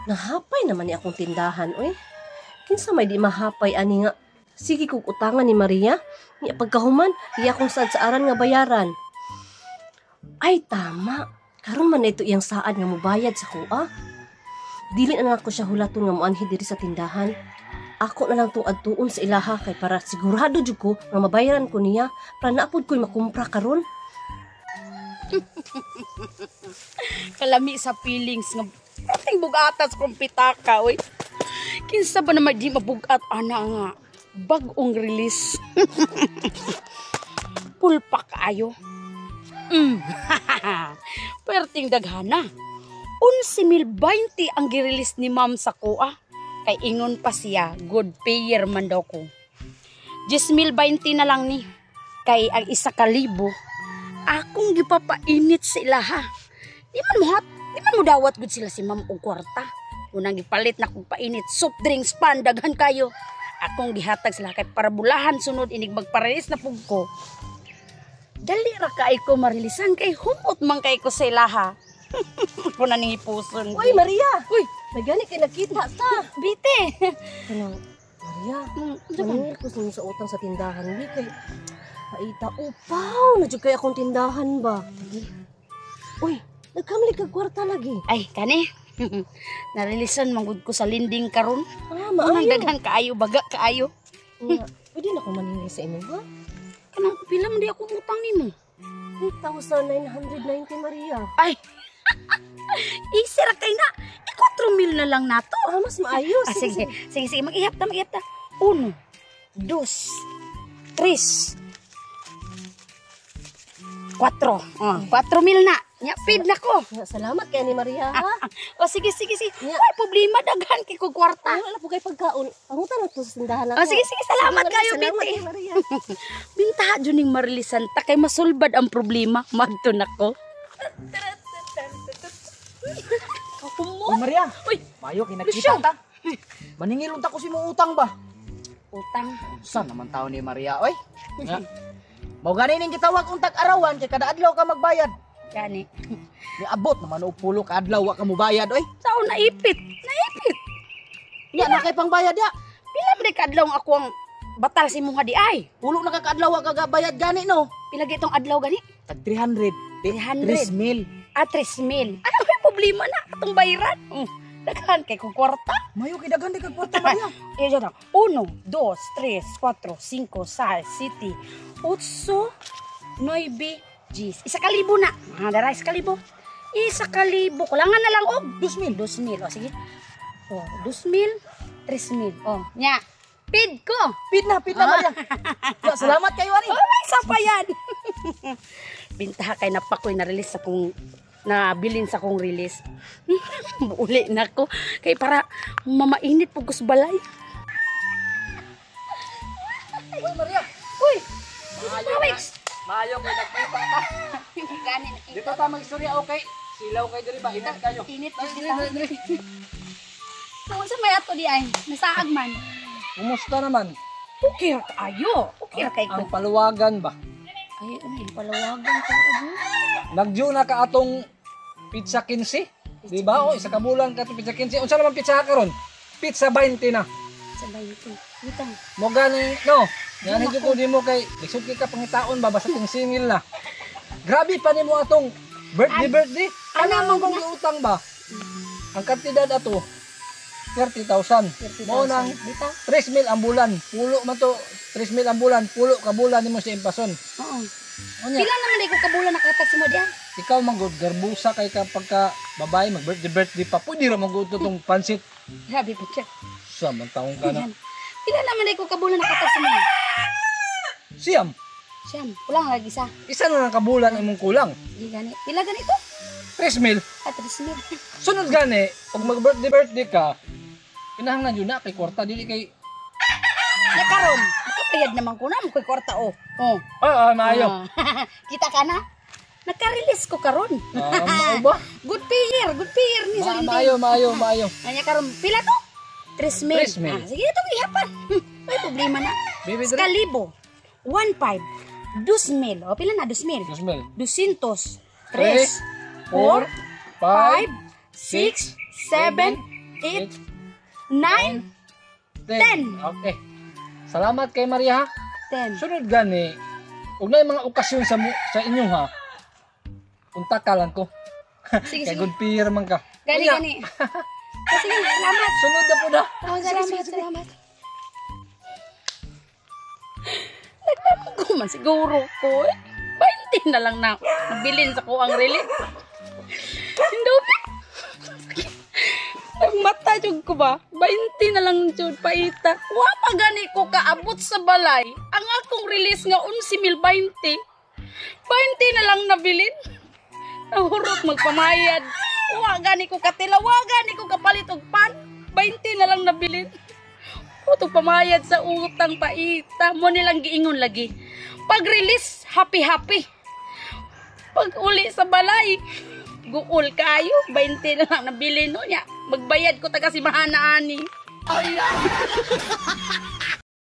Nahapay naman ni akong tindahan, oy. Kinsa may di mahapay ani nga sige kog utangan ni Maria, niya pagkahuman, iya akong saad sa aran nga bayaran. Ay, tama. Karon man na ito iyang saad nga mubayad sa kuha. Dili na nako siya hulaton nga muanhi diri sa tindahan. Ako na lang tong adtuon sa ilaha kay para sigurado jud ko nga mabayaran ko niya para naapod ko'y makumpra karon. Kalami sa feelings nga ating bugata sa kong pitaka, oy. Kinsa ba naman di mabugat ana nga bag-ong release? Pulpa kaayo. Perting daghana. 11,020 ang girelease ni ma'am sa kuha. Kay ingon pa siya, good payer man daw ko. 10,020 na lang ni. Kay ang 1,000, akong gipapainit sa ilaha. Di man mo hat, di man mo dawat gud sila si ma'am og kwarta. Unang gipalit na kong painit, soft drinks pan, daghan kayo. Akong gihatag sila kay para bulahan sunod inig magparelease na pug ko. Dali ra kay ko marilisan kay humot man kay ko sa ilaha. Kuna ning ipuson. Uy, Maria! Uy, May gani kay nakita ta. Bite. Kanang Maria, Unsa man? maningil ko sa utang sa tindahan bi kay paita upaw na jud kay akong tindahan ba. Uy, nagkamali kag kwarta lagi. Ay, kani. Narilisan man gud ko sa lending karon. Ah, Unang maayo. daghan kaayo, baga kaayo. Nga, pwede na akong maningil sa imo ha? Kanang pila man di ako utang nimo? 8,990, Maria. Ay. Easy ra kay na. I 4,000 na lang nato. Ah, mas maayo. Ah, sige, sige, sige. Mag-ihap ta, mag-ihap ta. Uno, dos, tres, kwatro. Oh, 4,000 na. Nya, paid na ko. Nga, salamat kay ni Maria ha. O, sige, sige, sige. Nya. Ay, problema, daghan kay ko kwarta. Ay, wala po kay pagkaon. Pangutan na to sa tindahan ako. Oh, sige, sige, salamat Sige, kayo, salamat Bete. kay Maria. Binta jud ning marilisan ta kay masulbad ang problema. Magto na ko. Uy, Maria, Uy, mayo kay Lucio. nagkita ta. Maningil unta ko si mo utang ba? Utang. Unsa naman tao ni Maria, oy? Nga. Mao gani ning gitawag untag arawan kay kada adlaw ka magbayad. Gani. Niabot naman og pulo ka adlaw wa ka mobayad, oy. Sao naipit? Naipit. Nya na kay pangbayad ya. Pila man di kaadlaw ang ako ang batal si mong di ay. Pulo na ka kaadlaw wa ka gabayad gani no. Pila gitong adlaw gani? Tag 300. 300. 3,000. Ah, 3,000. Ano may problema na atong bayaran? Daghan kay kong kwarta. Mayo kay daghan di kag kwarta, Maria. Eh, dyan na. Uno, dos, tres, cuatro, cinco, sais, siete, otso, nueve, diyes. 1,000 na. Mga dara, 1,000. 1,000. Kulangan na lang, og. 2,000. 2,000. O, sige. O, 2,000, 3,000. O, nya. Pid ko. Pid na, Maria. Ya, salamat kayo ani. Oh, may isa pa yan. Bintaha kay napakoy na-release sa kong nabilin sa kong release. Uli na ko. Kay para mamainit po ko sa balay. Uy, Maria. Uy! Mawix! Mayo kay nagkita ta. Gani, Dito ta magistorya, okay? Silaw kay diri ba inat kayo. init na dito. Unsa may ato di ay? Nasaag man. Kumusta naman? Okay ra kaayo. Okay ra kay ko. Ang paluwagan ba? Ay, ang palawagan ko. Nag-due na ka atong pizza 15. Di ba? O, isa ka bulan ka atong pizza 15. Unsa naman pizza karon? Pizza 20 na. Sabay ito. Bitang. Mo gani no. Gani jud ko nimo kay lisod kay ka pangitaon ba basta ting singil na. Grabe pa nimo atong birthday birthday. Ano mo bang utang ba? Ang kantidad ato 30,000. Mo nang Bitang. 3,000 ang bulan. Pulo man to, 3,000 ang bulan, pulo ka bulan nimo sa impason. Oo. Unya, Pila naman di ko kabulan nakatag sa mo diyan? ikaw man gud garbusa kay ka pagka babae mag birthday birthday pa pwede ra man gud tong pansit Grabe po siya. sa man taong ka na. Yan. Pila naman di ko kabulan nakatag sa mo. Siyam, Siyam. Kulang lagi isa. isa na lang ka bulan imong kulang. Di gani. Pila ganito? 3,000. Ah, 3,000. Sunod gani, pag mag birthday birthday ka, kinahanglan yun na kay kwarta dili kay Ya karon, makabayad naman ko na mo koy kwarta oh. Oh. Ah, maayo. Ah. Kita ka na? Naka-release ko karon. Ah, mao ba? Good payer ni sa linding. Maayo, maayo, maayo. Anya karon pila to? 3,000. 3,000. Ah, sige itong ihapan. May problema na. Baby, dali. Kalibo. 1,500. 2,000. O pila na 2,000? 2,000. 200. 3, 3, 4, 5, 6, 7, 8, 9, 10. Okay. Salamat kay Maria, ha. 10. Sunod gani, ug naay mga okasyon sa sa inyo, ha. Punta ka lang ko. Sige, Kay sige. good payer man ka. Gani, Unya, gani. Oh, sige, salamat. Sunod na po na. Oh, salamat, salamat. Nagtanong ko man siguro ko eh. 20 na lang na nabilin sa kuang release. Hindi. Nagmata jud ko ba? 20 na lang jud paita. Wa pa gani ko kaabot sa balay. Ang akong release nga 11,020. 20 na lang nabilin. Nahurot magpamayad. Wa gani ko katila, wa gani ko kapalit og pan. 20 na lang nabilin. Utog pamayad sa utang, paita. Mo nilang giingon lagi. Pag release, happy happy. Pag uli sa balay, guol kayo. 20 na lang nabili no niya. Magbayad ko taga si Mahana ani.